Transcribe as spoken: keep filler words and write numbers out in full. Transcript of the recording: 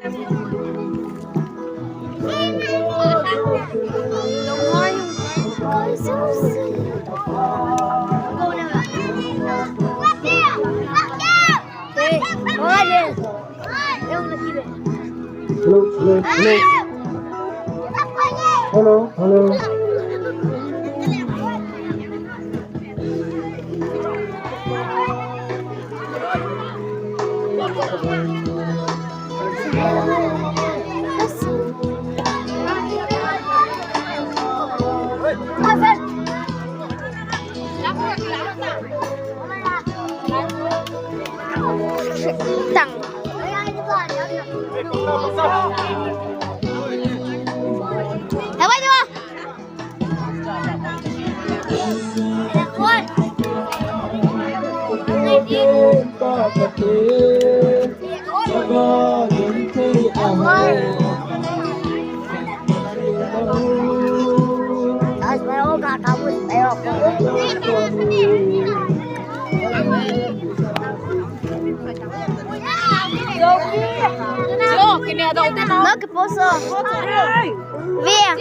Hello, hello, hello. Hello, hello. Tang. Давай, давай. Lo, kini ada hotel na. Lo, ke poso. Via.